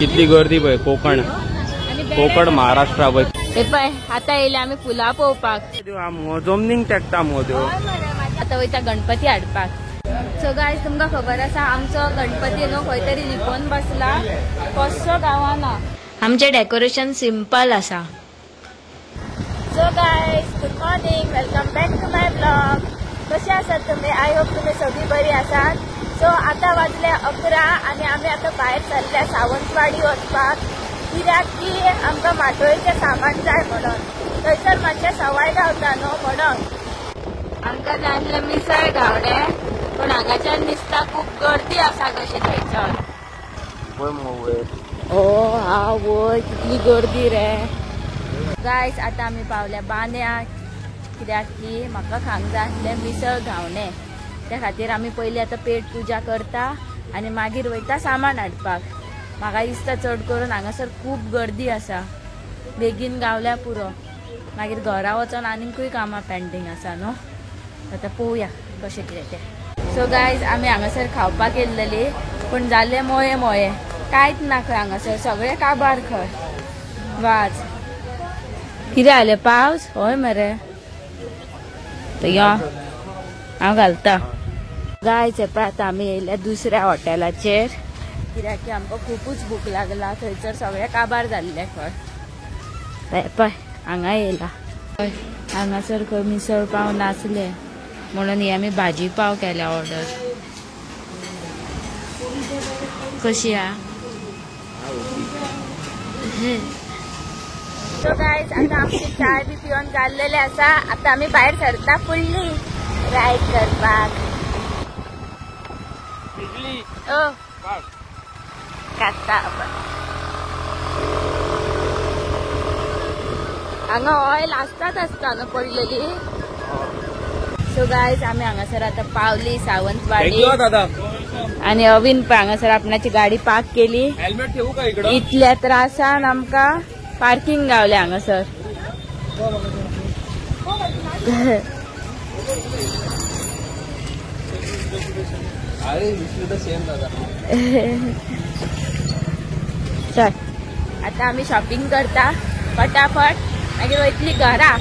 कितली गर्दी पळय कोकण कोकण महाराष्ट्रा पळय. हे पळय आतां येयले आमी फुलां पळोवपाक. जमनीक तेकता मगो त्यो. आतां वयता गणपती हाडपाक. सो गायज तुमकां खबर आसा आमचो गणपती न्हू खंय तरी लिपोवन बसला, कसो गावाना. आमचें डेकोरेशन सिंपल आसा. So guys good morning, welcome back to my blog. कशे आसात तुमी? I hope तुमी सगळीं बरी आसात. सो आतां वाजले 11 आनी आमी आतां भायर सरल्या सावंतवाडी वचपाक, कित्याक की आमकां माटोळेचें सामान जाय म्हणून. थंयसर मातशें सवाय गावता न्हू म्हणून आमकां जाय आसलें मिसळ गावणे, पूण हांगाच्यान दिसता खूब गर्दी आसा कशी थंयसर. ओ आवय कितली गर्दी रे. गायज आतां आमी पावल्या बांद्याक, कित्याक की म्हाका खावंक जाय आसलें मिसळ घावणे. त्या खातीर आमी पयलीं आतां पेट पुजा करता आनी मागीर वयता सामान हाडपाक. म्हाका दिसता चड करून हांगासर खूब गर्दी आसा, बेगीन गावल्या पुरो, मागीर घरा वचोन आनीकूय कामां पेंडींग आसा न्हू. आतां पळोवया कशें कितें तें. सो गायज आमी हांगासर खावपाक येयल्लेली, पूण जालें मोये मोये, कांयच ना खंय हांगासर, सगळें काबार खंय. वाज कितें जालें पावस? हय मरे, यो हांव घालता. गायज हे पळय आतां आमी येयल्या दुसऱ्या हॉटेलाचेर, कित्याक की आमकां खुबूच भूक लागला. थंयसर सगळें काबार जाल्लें खंय. पळय हांगा येयला, हांगासर खंय मिसळ पाव नासले म्हणून ही आमी भाजी पाव केल्या ऑर्डर. कशी आ? सो गायज आतां आमची चाय बी पिवन जाल्लेले आसा. आतां आमी भायर सरता फुडली रायड करपाक. काडटा आपण. हांगा ऑयल आसताच आसता न्हू पडलेली. सो गायज आमी हांगासर आतां पावली सावंतवाडी आनी अविन पळय हांगासर आपणाची गाडी पार्क केली. इतल्या त्रासान आमकां पार्किंग गावले हांगासर. चल आतां आमी शॉपिंग करता फटाफट, मागीर वयतली घरा.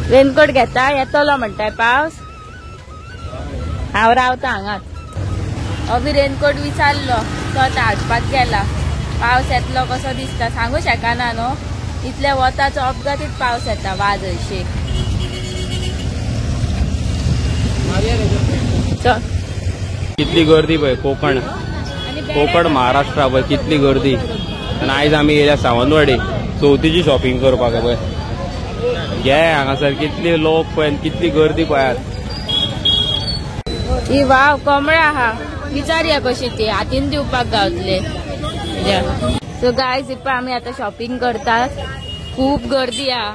रेनकोट घेता येतलो म्हणटाय पावस. हांव रावता हांगाच. अभी रेनकोट विचारलो तो आतां हाडपाक गेला. पावस येतलो कसो दिसता सांगू शकना न्हू, इतल्या वताचो अपघातीत पावस येता वाज हरशीक. कितली गर्दी पळय कोकण कोकण महाराष्ट्रा पळय कितली गर्दी. आनी आयज आमी येयल्या सावंतवाडी चवथीची शॉपिंग करपाक. पळय घे हांगासर कितली लोक पळय, कितली गर्दी पळयात. ही वाव कमळा आहा, विचारया कशी ती हातीन दिवपाक गावतले. सो गायज पळय आमी आतां शॉपिंग करतात. खूब गर्दी आहा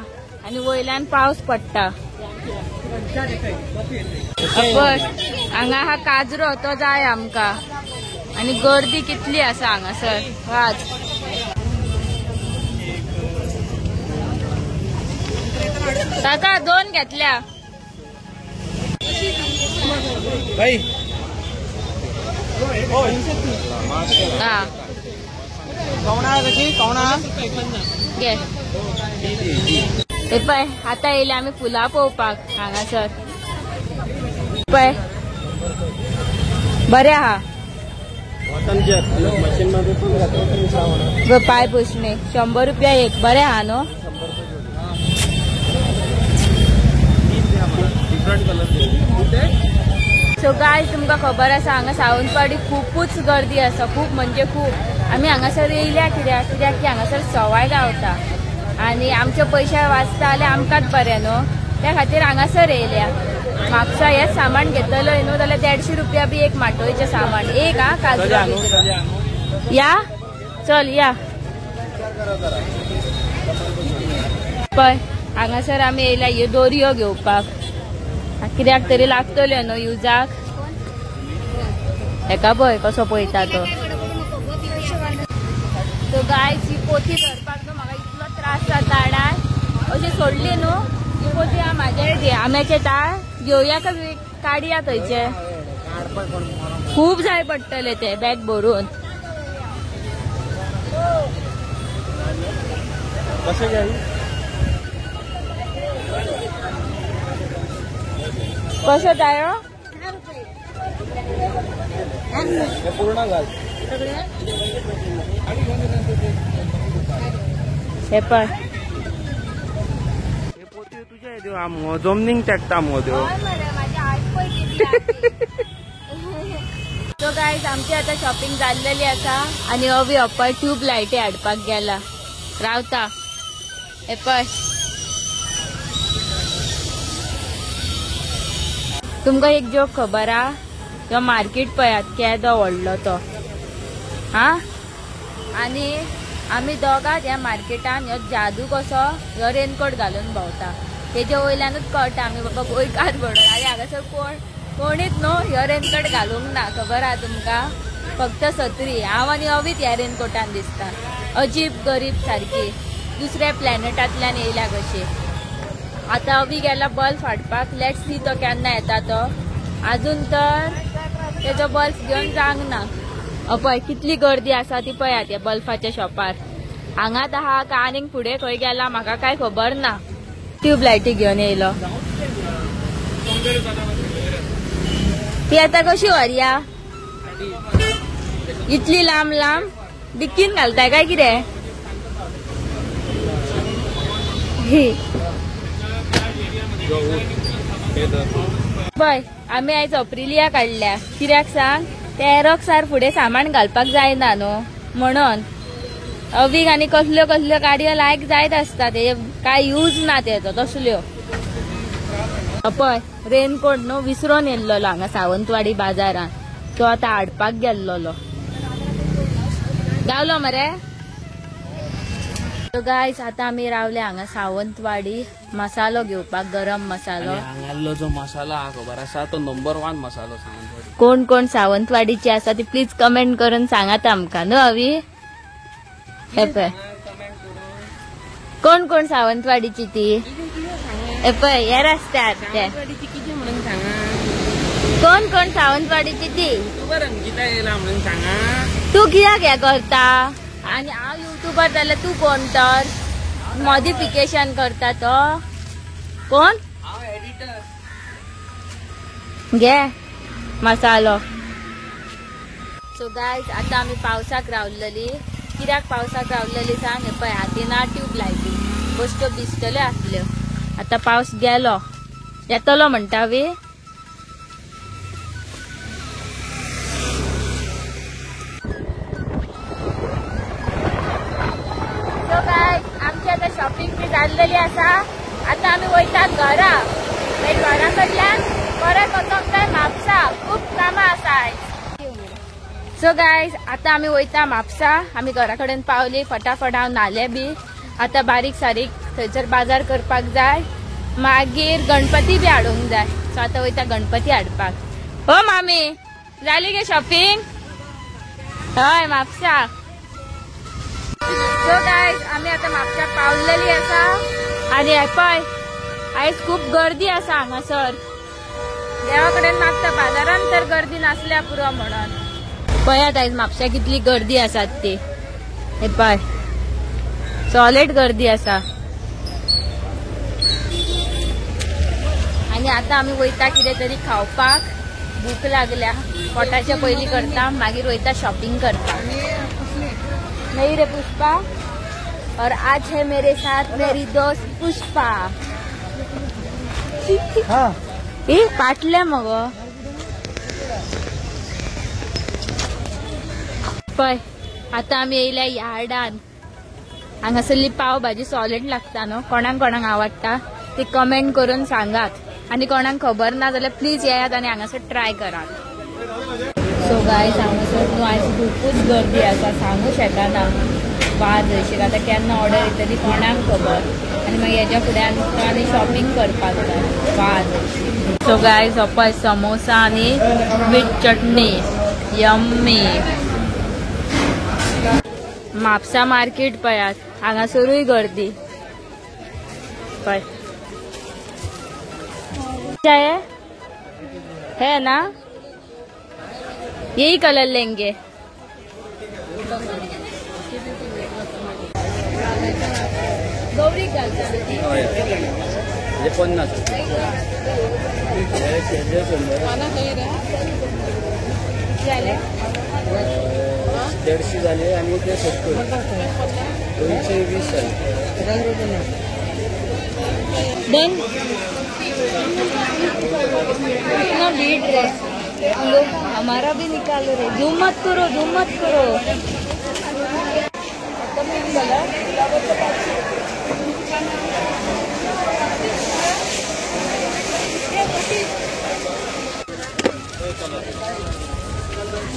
आनी वयल्यान पावस पडटा. हांगा आहा काजरो, तो जाय आमकां. आनी गर्दी कितली आसा हांगासर. वाज काका दोन घेतल्या. घे. हे पळय आतां येयले आमी फुलां पळोवपाक हांगासर. पळय बरें आहा. पांय पुसणे 100 रुपया एक. बरें आहा न्हू. सो गायज तुमकां खबर आसा हांगा सावंतवाडी खुबूच गर्दी आसा, खूब म्हणजे खूब. आमी हांगासर येयल्या कित्याक, कित्याक की हांगासर सवाय गावता आनी आमचे पयशे वाचता जाल्यार आमकांच बरें न्हू, त्या खातीर हांगासर येयल्या. म्हापसा हें सामान घेतलो न्हू जाल्यार 150 रुपया बी एक माटोळेचें सामान एक. हा काजू या चल या. पळय हांगासर आमी येयल्या ह्यो दोरयो घेवपाक, कित्याक तरी लागतल्यो न्हू युजाक. हेका पळय कसो पळयता तो. सो गायज ही पोती धरपाक न्हू म्हाका इतलो त्रास जाता हाडान. अशी सोडली न्हू ही पोती. म्हाजे घे आम्याचे ताळ घेवया काय काडया थंयचे, खूब जाय पडटले ते बॅग भरून. कशें घ्या? कसो जायो? पूर्ण घाल. हे पळय हे पोतयो तुजे त्यो आमो जमनीक तेकता मगो त्यो. सो गायज आमची आता शॉपिंग जाल्लेली आसा आनी अवी अप्पय ट्यूब लायटी हाडपाक गेला रावता. हे पळय तुमकां एक जोक खबर आ? तो मार्केट पळयात केदो व्हडलो तो. हा आनी आमी दोगांच ह्या मार्केटान ह्यो जादू कसो ह्यो रेनकोट घालून भोंवता. तेजे वयल्यानूच कळटा आमी बाबा गोंयकार म्हणून. आनी हांगासर कोणीच न्हू ह्यो रेनकोट घालूंक ना, खबर आहा तुमकां? फक्त सत्री. हांव आनी अवीत ह्या रेनकोटान दिसता, अजीब गरीब सारकी, दुसऱ्या प्लॅनेटांतल्यान येयल्या कशी. आतां अवी गेला बल्ब हाडपाक. Let's see तो केन्ना येता तो. आजून तर तेजो बल्ब घेवन जावंक ना. पळय कितली गर्दी आसा ती पळयात ह्या बल्बाच्या शॉपार. हांगात आहा काय आनीक फुडें खंय गेला म्हाका काय खबर ना. ट्यूबलायटी घेवन येयलो. ती आतां कशी व्हरया इतली लांब लांब? डिक्कीन घालताय काय कितें? पळय आमी आयज अप्रिलिया काडल्या. कित्याक सांग? ते एरोक्सार फुडें सामान घालपाक जायना न्हू म्हणून. अवीक आनी कसल्यो कसल्यो गाडयो लायक जायत आसता, ते काय यूज ना तेजो तसल्यो. पळय रेनकोट न्हू विसरोन येयल्लो हांगा सावंतवाडी बाजारान, तो आतां हाडपाक गेल्लोलो. गावलो मरे? सो गायज आतां आमी रावले हांगा सावंतवाडी मसालो घेवपाक, गरम मसालो. हांगाल्लो जो मसालो आहा खबर आसा तो नंबर 1 मसालो सावंतवाडी. कोण कोण सावंतवाडीची आसा ती प्लीज कमेंट करून सांगात आमकां न्हू अवी. हे पळय कोण कोण सावंतवाडीची ती. हे पळय ह्या रस्त्यार ते कोण कोण सावंतवाडीची ती. तूं कित्याक हें करता? आनी हांव युट्यूबर जाल्यार तूं कोण तर मॉडिफिकेशन करता तो कोण? घे मसालो. सो गायज आतां आमी पावसाक रावलेली. कित्याक पावसाक रावलेली सांग? हे पळय हातीन ना ट्यूब लायटी, बश्ट्यो भिजतल्यो आसल्यो. आतां पावस गेलो, येतलो म्हणटा वी. आमची आतां शॉपिंग बी जाल्लेली आसा. आतां आमी वयतात घरा. मागीर घरा कडल्यान परत वचोंक जाय म्हापसा, खूब कामां आसा आयज. सो गायज आतां आमी वयता म्हापसा. आमी घरा कडेन पावली, फटाफट हांव न्हालें बी. आतां बारीक सारीक थंयसर बाजार करपाक जाय, मागीर गणपती बी हाडूंक जाय. सो आतां वयता गणपती हाडपाक. हो मामी जाली गे शॉपिंग? हय म्हापसा. सो गायज आमी आतां म्हापसा पावलेली आसा आनी पळय आयज खूब गर्दी आसा हांगासर. देवा कडेन मागता बाजारान तर गर्दी नासल्या पुरो म्हणून. पळयात आयज म्हापशा कितली गर्दी आसा ती. हे पळय सॉलिड गर्दी आसा. आनी आतां आमी वयता कितें तरी खावपाक, भूक लागल्या. पोटाच्या पयलीं करता, मागीर वयता शॉपिंग करपाक. नहीं रे पुष्पा. और आज है मेरे साथ मेरी दोस्त पुष्पा. ए पाटले मगो. पळय आतां आमी येयल्या यार्डान. हांगासरली पाव भाजी सॉलिड लागता न्हू. कोणाक कोणाक आवडटा ती कमेंट करून सांगात. आनी कोणाक खबर ना जाल्यार प्लीज येयात आनी हांगासर ट्राय करात. सो गायज हांगासर न्हू आयज खुबूच गर्दी आसा, सांगू शकना. वाज अशी आतां केन्ना ऑर्डर येतली कोणाक खबर. आनी मागीर हेज्या फुडें आमकां आनी शॉपिंग करपाक जाय. वाज अशी. सो गायज हो पळय समोसा आनी with chutney, yummy. Mapusa market पळयात, हांगासरूय गर्दी. पळय है ना, यही कलर लेंगे. घालता ती. हय, हे 50. कितले जाले? 150 जाले आनी ते 70. 220 जाले. डन. इतना भीड़ रे, लोग हमारा भी निकालो रे. झूम मत करो, झूम मत करो.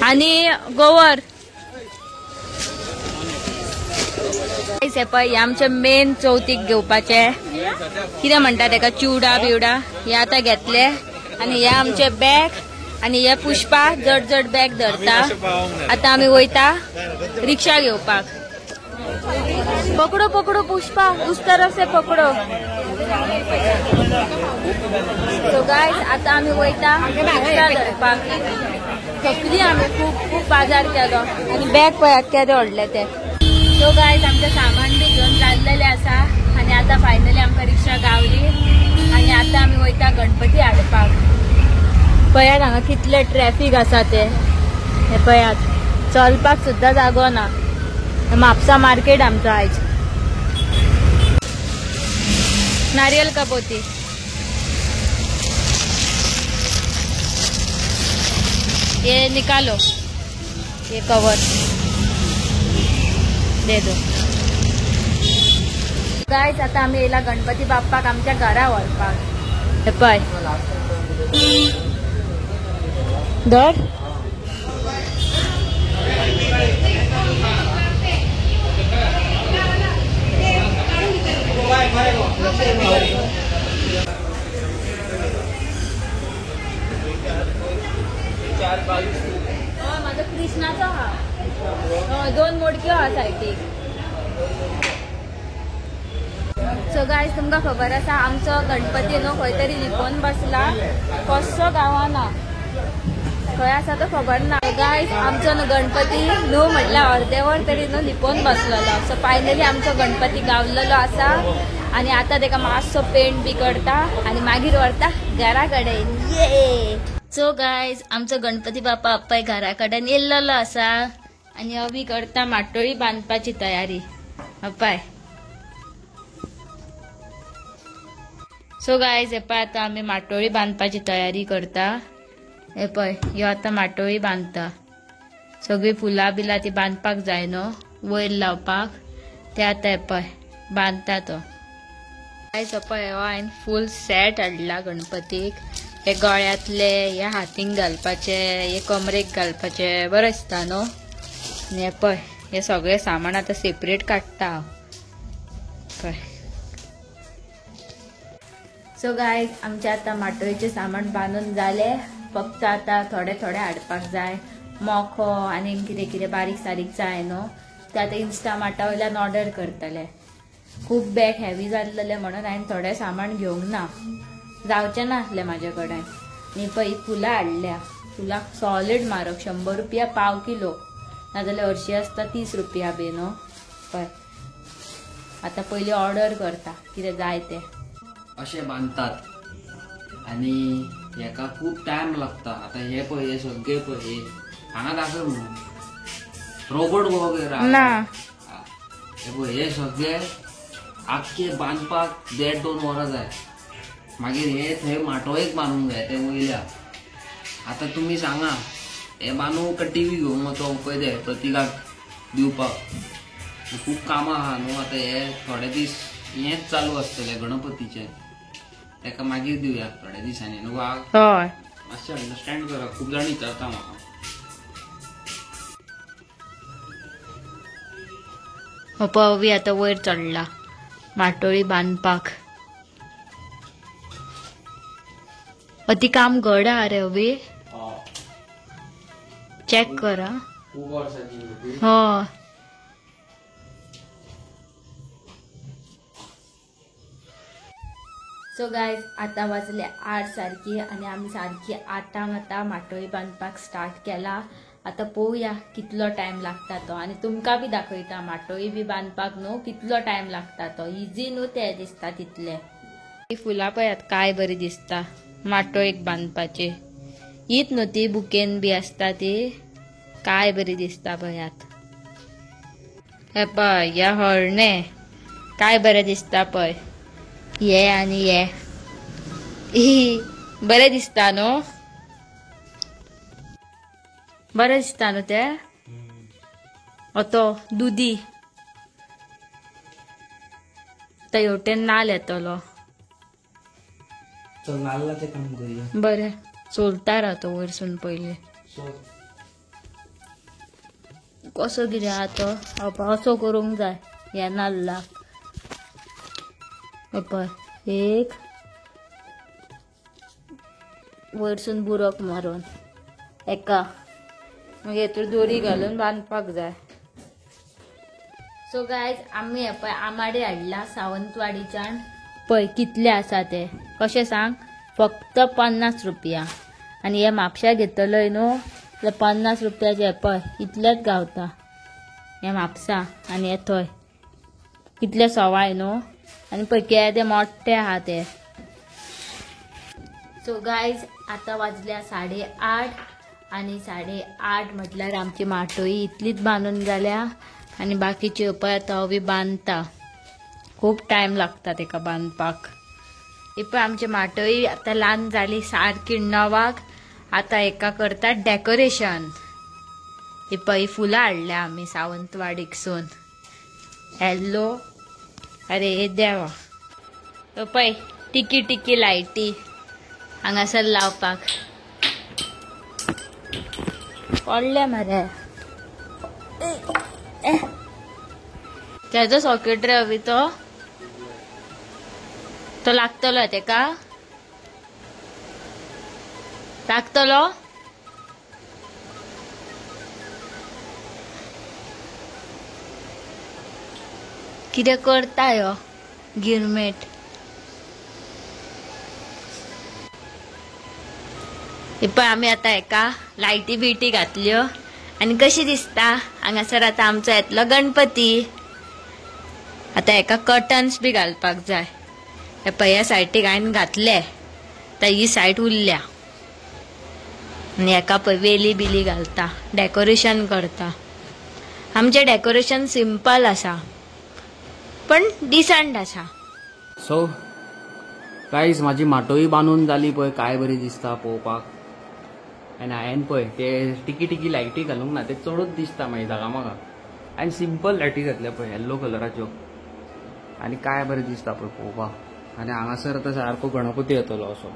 आणि गोवर हे पळय, हे आमचे मेन चवथीक घेवपाचे कितें म्हणटा तेका, चिवडा बिवडा हे आतां घेतले. आनी हे आमचे बॅग आनी हे पुष्पा जड जड बॅग धरता. आतां आमी वयता रिक्षा घेवपाक. पकडो पकडो पुष्पा, उस तरफ से पकडो. सो गायज आतां आमी वयता रिक्षा धरपाक. थकली आमी, खूब खूब बाजार केलो आनी बॅग पळयात केदे व्हडले ते. सो गायज आमचें सामान बी घेवन जाल्लेलें आसा आनी आतां फायनली आमकां रिक्षा गावली आनी आतां आमी वयता गणपती हाडपाक. पळयात हांगा कितले ट्रॅफीक आसा ते, हे पळयात, चलपाक सुद्दां जागो ना. म्हापसा मार्केट आमचो आयज. नारियल कापोती. ये निकालो, ये कवर दे दो. गायज आता आमी येयला गणपती बाप्पाक आमच्या घरा व्हरपाक. हे पळय धर. म्हाजो कृष्णाचो आहा, 2 मोडक्यो आहा सायडीक. सो गायज तुमकां खबर आसा आमचो गणपती न्हू खंय तरी लिपोवन बसला, कसो गावना, खंय आसा तो खबर ना. गायज आमचो न्हू गणपती न्हू म्हटल्यार अर्देवर तरी न्हू लिपोवन बसलेलो. सो फायनली आमचो गणपती गावलेलो आसा आनी आतां तेका मातसो पेंट बी करता आनी मागीर व्हरता घरा कडेन. ये सो गायज आमचो गणपती बाप्पा अप्पाय घरा कडेन येयल्लो आसा आनी अभी करता माटोळी बांदपाची तयारी अप्पाय. सो गायज हे पळय आतां आमी माटोळी बांदपाची तयारी करता. हे पळय ह्यो आतां माटोळी बांदता, सगळीं फुलां बिलां ती बांदपाक जाय न्हू वयर लावपाक, ते आतां हे पळय बांदता तो. गायज पळय हो हांवें फूल सेट हाडला गणपतीक, हे गळ्यांतले, हे हातीक घालपाचे, हे कमरेक घालपाचे, बरें दिसता न्हू. आनी हे पळय हे सगळें सामान आतां सेपरेट काडटा हांव पळय. सो गायज आमचें आतां माटोळीचें सामान बांदून जालें, फक्त आतां थोडे थोडे हाडपाक जाय, मोखो आनी कितें कितें बारीक सारीक जाय न्हू, ते आतां इन्स्टा मार्टा वयल्यान ऑर्डर करतले. खूब बॅग हेवी जाल्लें म्हणून हांवें थोडें सामान घेवंक ना, जावचें नासलें म्हाजे कडेन. आनी पळय फुलां हाडल्या, फुलां सॉलीड म्हारग, 100 रुपया पाव किलो, नाजाल्यार हरशीं आसता 30 रुपया बी न्हू. पळय आतां पयलीं ऑर्डर करता कितें जाय तें. अशें बांदतात आनी हेका खूब टायम लागता. आतां हे पळय हे सगळे पळय हांगा दाखय म्हणून रोबोट गो ना, हे पळय हे सगळे आख्खे बांदपाक 1.5-2 वरां जाय, मागीर हे थंय माटोळेक बांदूंक जाय ते वयल्या. आतां तुमी सांगा हे बांदूंक काय टीव्ही घेवंक वचोंक पळय ते प्रतिकाक दिवपाक, खूब कामां आहा न्हू. आतां हे थोडे दीस हेंच चालू आसतलें गणपतीचें, तेका मागीर दिवया थोड्या दिसांनी न्हू. हय मातशें अंडरस्टँड करा, खूब जाण विचारता म्हाका. हो पळय आतां वयर चडला माटोळी बांदपाक. अती काम घड आहा रे अभी, चॅक करा. खूब वर्सांची. हय सो गायज आतां वाजले 8 सारकी आनी आमी सारकी 8 आतां माटोळी बांदपाक स्टार्ट केला. आतां पळोवया कितलो टायम लागता तो आनी तुमकां बी दाखयता माटोळी बी बांदपाक न्हू कितलो टायम लागता तो. इजी न्हू ते दिसता तितले. ही फुलां पळयात काय बरी दिसता माटोळीक बांदपाची. हीत न्हू ती बुकेन बी आसता ती काय बरी दिसता पळयात. हे पळय हे हरणे काय बरें दिसता पळय. हे आनी हे बरें दिसता न्हू, बरें दिसता न्हू ते. तो दुदी आतां हेवटेन नाल येतलो. नाल्लाचें काम करूया. बरें चोलता रावतो वयरसून पयलीं कसो कितें आहा तो असो करूंक जाय ह्या नाल्लाक. पळय एक वयरसून बुरक मारून एका मागीर हेतूर दोरी घालून बांदपाक जाय. सो गायज आमी हे पळय आमाडे हाडला सावंतवाडीच्यान. पळय कितले आसा ते कशें सांग, फक्त 50 रुपया. आनी हे म्हापश्या घेतलोय न्हू जाल्यार 50 रुपयाचे पळय इतलेच गावता हे म्हापसा. आनी हे थंय कितले सवाय न्हू. आनी पळय केदे मोठे आहा ते. सो गायज आतां वाजल्या 8:30 आनी 8:30 म्हटल्यार आमची माटोळी इतलीच बांदून जाल्या आनी बाकीची पळय तो बी बांदता. खूब टायम लागता तेका बांदपाक. ही पळय आमची माटोळी आतां ल्हान जाली सारकी 9. आतां हेका करतात डेकोरेशन. ही पळय फुलां हाडल्या आमी सावंतवाडीकसून. हॅलो अरे देवा. पळय टिकी टिकी लायटी हांगासर लावपाक पडले मरे. तेजो सॉकेट रे अवी तो तो लागतलो तेका, लागतलो. कितें करता यो गिरमेट. हे पळय आमी आतां हेका लायटी बिटी घातल्यो आनी कशी दिसता हांगासर. आतां आमचो येतलो गणपती. आतां हेका कर्टन्स बी घालपाक जाय. हे पळय ह्या सायटीक हांवें घातले, आतां ही सायड उरल्या. आनी हेका पळय वेली बिली घालता, डेकोरेशन करता. आमचें डेकोरेशन सिंपल आसा पण डिसंट आसा. सो गायज म्हाजी माटोळी बांदून जाली पळय काय बरी दिसता पळोवपाक. आनी हांवें पळय ते टिकी टिकी लायटी घालूंक ना, ते चडूच दिसता मागीर जागा म्हाका. हांवें सिंपल लायटी घातल्या पळय येल्लो कलराच्यो आनी काय बरें दिसता पळय पळोवपाक. आनी हांगासर आतां सारको गणपती येतलो असो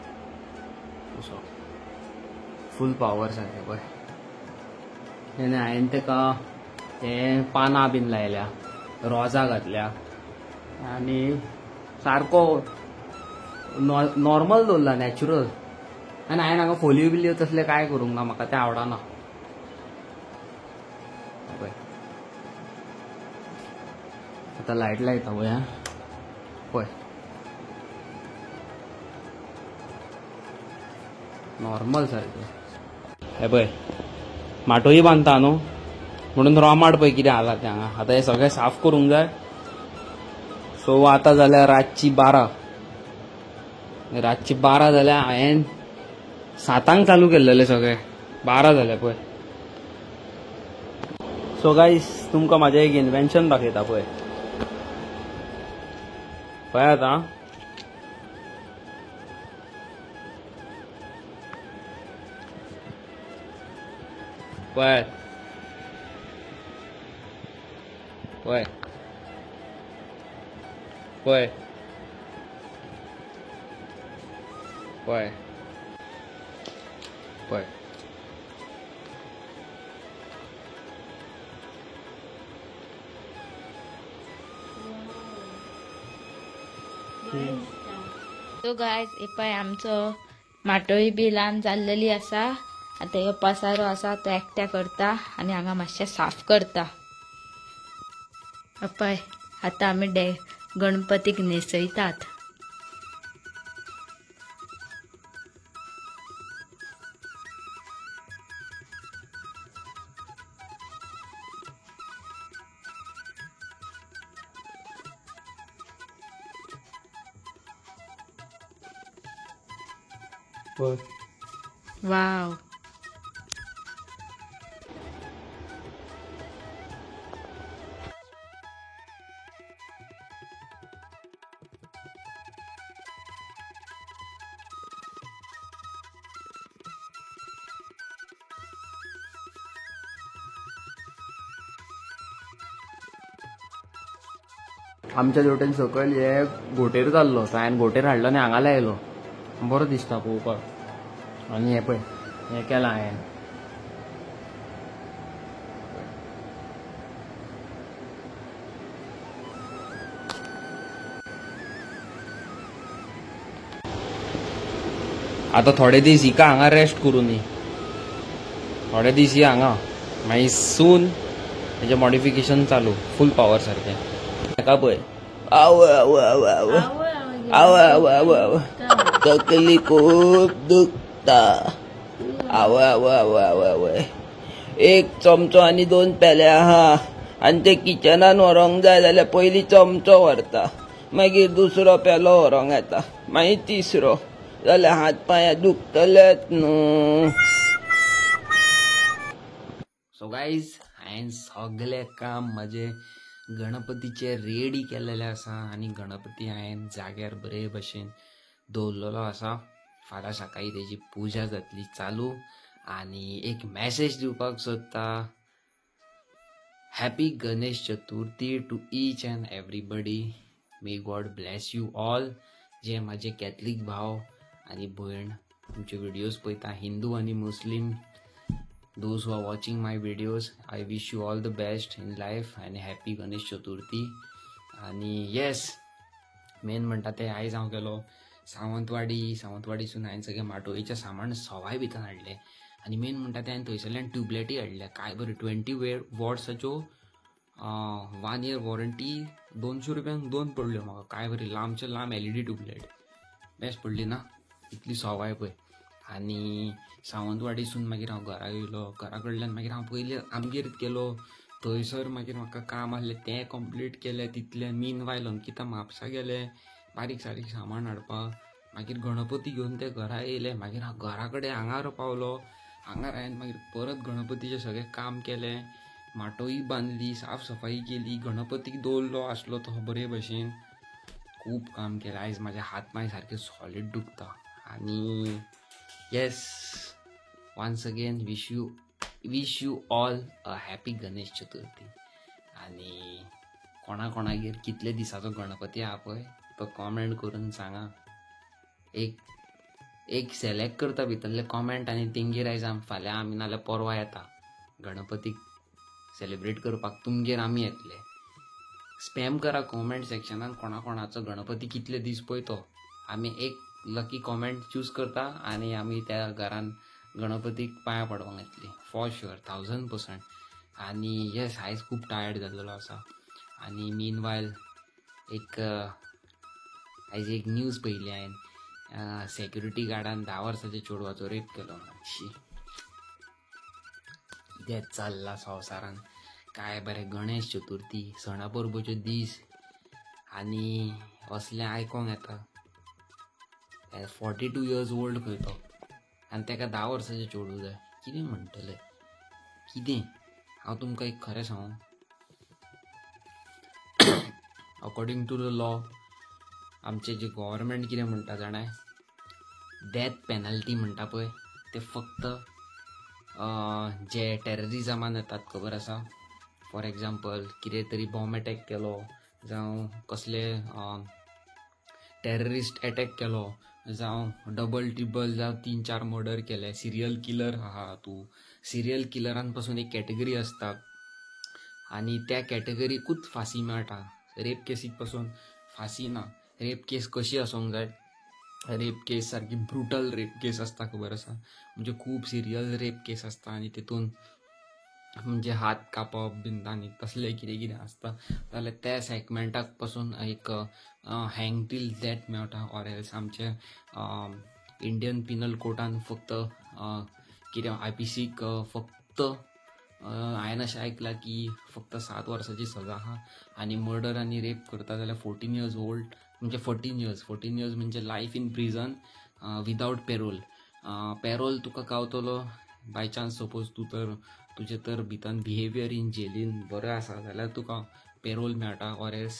असो फूल पावर सारकें पळय. आनी हांवें तेका ते पानां बीन लायल्या, रोजां घातल्या आनी सारको नॉर्मल दवरला नॅचरल. आनी हांवें हांगा फोलियो बिलियो तसलें कांय करूंक ना, म्हाका तें आवडना. पळय आतां लायट लायता पळय. पळय नॉर्मल सारकें. हे पळय माटोळी बांदता न्हू म्हणून रोमाट पळय कितें आला तें हांगा. आतां हें सगळें साफ करूंक जाय. सो आतां जाल्यार रातची 12, रातची 12 जाल्यार हांवें 7 चालू केल्लेलें सगळें, 12 जालें पळय. सो गायज तुमकां म्हाजें एक इन्वेन्शन दाखयता पळय. पळयात आं. पळयात पळय पळय पळय पळय. सो गायज हे पळय आमचो माटोळी बी ल्हान जाल्लेली आसा. आतां ह्यो पसारो आसा तो एकट्या करता आनी हांगा मातशें साफ करता. पळय आतां आमी गणपतीक न्हेसयतात. पळय. वाव. आमच्या जोटेन सकयल हे घोटेर जाल्लो, सो हांवें घोटेर हाडलो आनी हांगा लायलो, बरो दिसता पळोवपाक. आनी हें पळय हें केलां हांवें. आतां थोडे दीस हिका हांगा रेस्ट करूं न्ही, थोडे दीस ही हांगा, मागीर सून हेजें मॉडिफिकेशन चालू फूल पावर सारकें. हाका पळय, आवय आवय आवय आवय आवय आवय आवय आवय तकली खूब दुखता. आवय आवय आवय आवय आवय एक चमचो आनी 2 पेले आहा आनी ते किचनान व्हरोंक जाय जाल्यार पयलीं चमचो व्हरता, मागीर दुसरो पेलो व्हरोंक येता, मागीर तिसरो, जाल्यार हात पांय दुखतलेच न्हू. सो गायज, हांवें सगळें काम म्हजें गणपतीचे रेडी केलेलें आसा आनी गणपती हांवें जाग्यार बरे भशेन दवरलेलो आसा. फाल्यां सकाळीं तेजी पुजा जातली चालू. आनी एक मॅसेज दिवपाक सोदता, happy Ganesh Chaturthi to each and everybody. May God bless you all. जे म्हाजे कॅथलीक भाव आनी भयण तुमचे व्हिडियोज पळयता, हिंदू आनी मुस्लीम, those who are watching my videos, I wish you all the best in life and happy Ganesh Chaturthi. आणि येस, main म्हणटा ते आयज हांव गेलो सावंतवाडी. सावंतवाडीसून हांवें सगळें माटोळेचें सामान सवाय भितर हाडलें. आनी मेन म्हणटा तें हांवें थंयसरल्यान ट्युबलायटी हाडल्या, काय बरी 20 वॉट्साच्यो, 1 year warranty, 200 रुपयांक 2 पडल्यो म्हाका. काय बरी लांबचे लांब LED tubelight, best पडली ना, इतली सवाय पळय. आनी सावंतवाडीसून मागीर हांव घरा येयलो. घरा कडल्यान मागीर हांव पयलीं आमगेर गेलो, थंयसर मागीर म्हाका काम आसलें तें कंप्लीट केलें. तितलें मीन वायल अंकिता म्हापसा गेलें बारीक सारीक सामान हाडपाक. मागीर गणपती घेवन ते घरा येयले. मागीर हांव घरा कडेन हांगार पावलो. हांगार हांवें मागीर परत गणपतीचें सगळें काम केलें, माटोळी बांदली, साफ सफाई केली, गणपतीक दवरलो आसलो तो बरे भशेन. खूब काम केलें आयज. म्हाजे हात पांय सारके सॉलीड दुखता. आनी yes, once again wish you all a happy Ganesh Chaturthi. आनी कोणा कोणागेर कितले दिसाचो गणपती आहा पळय तो कॉमेंट करून सांगा. एक एक सिलेक्ट करता भितरले कॉमेंट आनी तेंगेर आयज फाल्यां आमी नाल्यार परवा येता गणपतीक सेलिब्रेट करपाक, तुमगेर आमी येतले. स्पॅम करा कॉमेंट सेक्शनान कोणा कोणाचो गणपती कितले दीस पळय तो. आमी एक लकी कॉमेंट चूज करता आनी आमी त्या घरान गणपतीक पांयां पडपाक येतली फॉर शुअर, 1000%. आनी येस, आयज खूब टायर्ड जाल्लो आसा. आनी मीन वायल एक आयज एक न्यूज पळयली हांवें, सेक्युरिटी गार्डान 10 वर्साच्या चेडवाचो रेप केलो. शी, कितें चल्लां संवसारान. काय बरें गणेश चतुर्थी सणा परबेच्यो दीस आनी असलें आयकोंक येता. 42 years old खंय तो आनी तेका 10 वर्साचें चेडूं जाय. कितें म्हणटलें कितें? हांव तुमकां एक खरें सांगू, अकॉर्डिंग टू the law आमचे जे गव्हर्मेंट कितें म्हणटा जाणाय, डेथ पेनल्टी म्हणटा पळय ते फक्त जे टेररिजमान येतात खबर आसा. फॉर एग्जाम्पल कितें तरी बॉम्ब एटॅक केलो, जावं कसले टेररिस्ट एटॅक केलो, जावं डबल ट्रिपल जावं 3-4 मर्डर केले, सिरियल किलर आहा तूं. सिरियल किलरान पासून एक कॅटेगरी आसता आनी त्या कॅटेगरीकूच फांसी मेळटा. रेप केसीक पासून फांसी ना. रेप केस कशी आसूंक जाय, रेप केस सारकी ब्रुटल रेप केस आसता खबर आसा, म्हणजे खूब सिरियल रेप केस आसता आनी तितून म्हणजे हात कापप बीन आनी तसलें कितें कितें आसता जाल्यार त्या सेगमेंटाक पासून एक हँग टील डेथ मेळटा. ऑर एल्स आमचे इंडियन पिनल कोर्टान फक्त कितें IPCक फक्त हांवें अशें आयकलां की फक्त 7 वर्साची सजा आहा आनी मर्डर आनी रेप करता जाल्यार 14 years old म्हणजे 14 years म्हणजे life in prison without parole. Parole तुका गावतलो बाय चान्स सपोज तूं तर तुजें तर भितर बिहेवियर इन जेलीन बरें आसा जाल्यार तुका पेरोल मेळटा, ऑर एल्स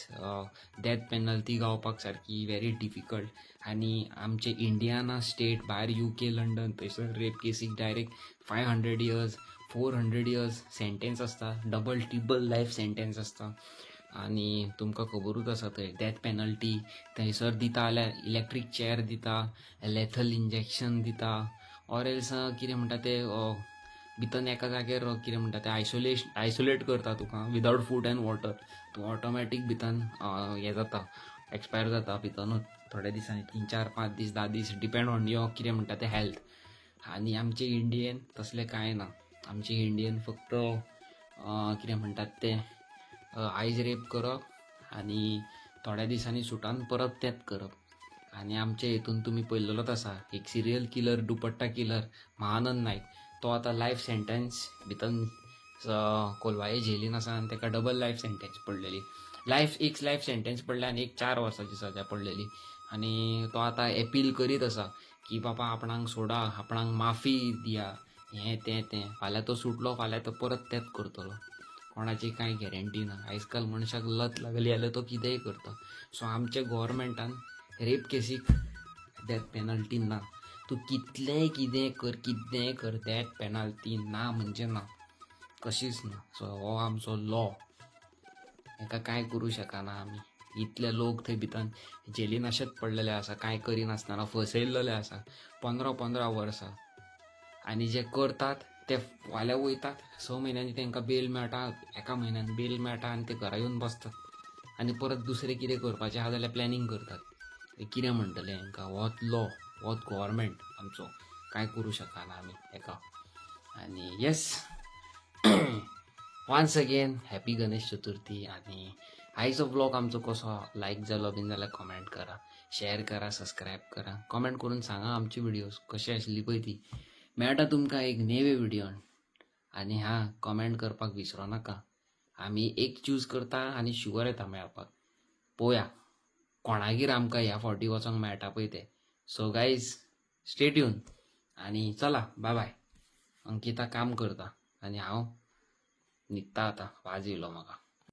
डेथ पेनल्टी गावपाक सारकी व्हेरी डिफिकल्ट. आनी आमचे इंडियाना स्टेट भायर UK London थंयसर रेप केसीक डायरेक्ट 500 years 400 years sentence आसता, डबल ट्रिपल लायफ सेंटेन्स आसता. आनी तुमकां खबरूच आसा थंय डेथ पेनल्टी थंयसर दिता जाल्यार इलेक्ट्रीक चेअर दिता, लेथल इंजेक्शन दिता, ऑर एल्स कितें म्हणटा ते भितर एका जाग्यार कितें म्हणटा ते आयसोलेट करता तुका विदावट फूड एंड वॉटर. तूं ऑटोमॅटीक भितर हें जाता, एक्सपायर जाता भितरूच थोड्या दिसांनी, 3 4 5 दीस 10 दीस, डिपेंड ऑन your कितें म्हणटा ते हेल्थ. आनी आमचे इंडियन तसलें कांय ना, आमचे इंडियन फक्त कितें म्हणटात ते आयज रेप करप आनी थोड्या दिसांनी सुटान परत तेंच करप. आनी आमचे हितून तुमी पळयल्लोच आसा एक serial killer, dupatta killer Mahanand Naik, तो आतां लायफ सेंटेन्स भितर कोलवाये जेलीन आसा आनी ताका डबल लायफ सेंटेन्स पडलेली, एक लायफ सेंटेन्स पडले आनी एक 4 वर्सांची सजा पडलेली. आनी तो आतां एपील करीत आसा की बाबा आपणाक सोडा, आपणाक माफी दिया, हें तें तें. फाल्यां तो सुटलो, फाल्यां तो परत तेंच करतलो, कोणाची कांय गॅरंटी ना. आयज काल मनशाक लत लागली जाल्यार तो कितेंय करता. सो आमच्या गोवोरमेंटान रेप केसीक डेथ पेनल्टी ना, तूं कितलेंय कितें कर, कितेंय कर, डेथ पेनल्टी ना म्हणजे ना, कशीच ना. सो हो आमचो लॉ, हेका कांय करूं शकना आमी. इतले लोक थंय भितर जेलीन अशेंच पडलेले आसा, कांय करिनासतना फसयल्लेले आसा 15-15 वर्सां. आनी जे करतात ते फाल्यां वयतात, 6 म्हयन्यांनी तांकां बेल मेळटा, 1 म्हयन्यान बेल मेळटा आनी ते घरा येवन बसतात आनी परत दुसरें कितें करपाचें आसा जाल्यार प्लॅनिंग करतात. कितें म्हणटलें हांकां, होच लॉ, होच गोवोरमेंट आमचो, कांय करूं शकना आमी हेका. आनी yes, once again happy Ganesh Chaturthi. आनी आयचो व्लॉग आमचो कसो लायक जालो बीन जाल्यार कॉमेंट करा, शेअर करा, सबस्क्रायब करा, कॉमेंट करून सांगा आमची व्हिडियोज कशी आशिल्ली पळय ती. मेळटा तुमकां एक नेवे व्हिडियोन. आनी हां, कॉमेंट करपाक विसरो नाका. आमी एक चूज करता आनी शुवर येता मेळपाक. पळोवया कोणागेर आमकां ह्या फावटी वचोंक मेळटा पळय तें. सो गायज स्टे ट्यून आनी चला बाय बाय. अंकिता काम करता आनी हांव न्हिदता आतां, वाज येयलो म्हाका.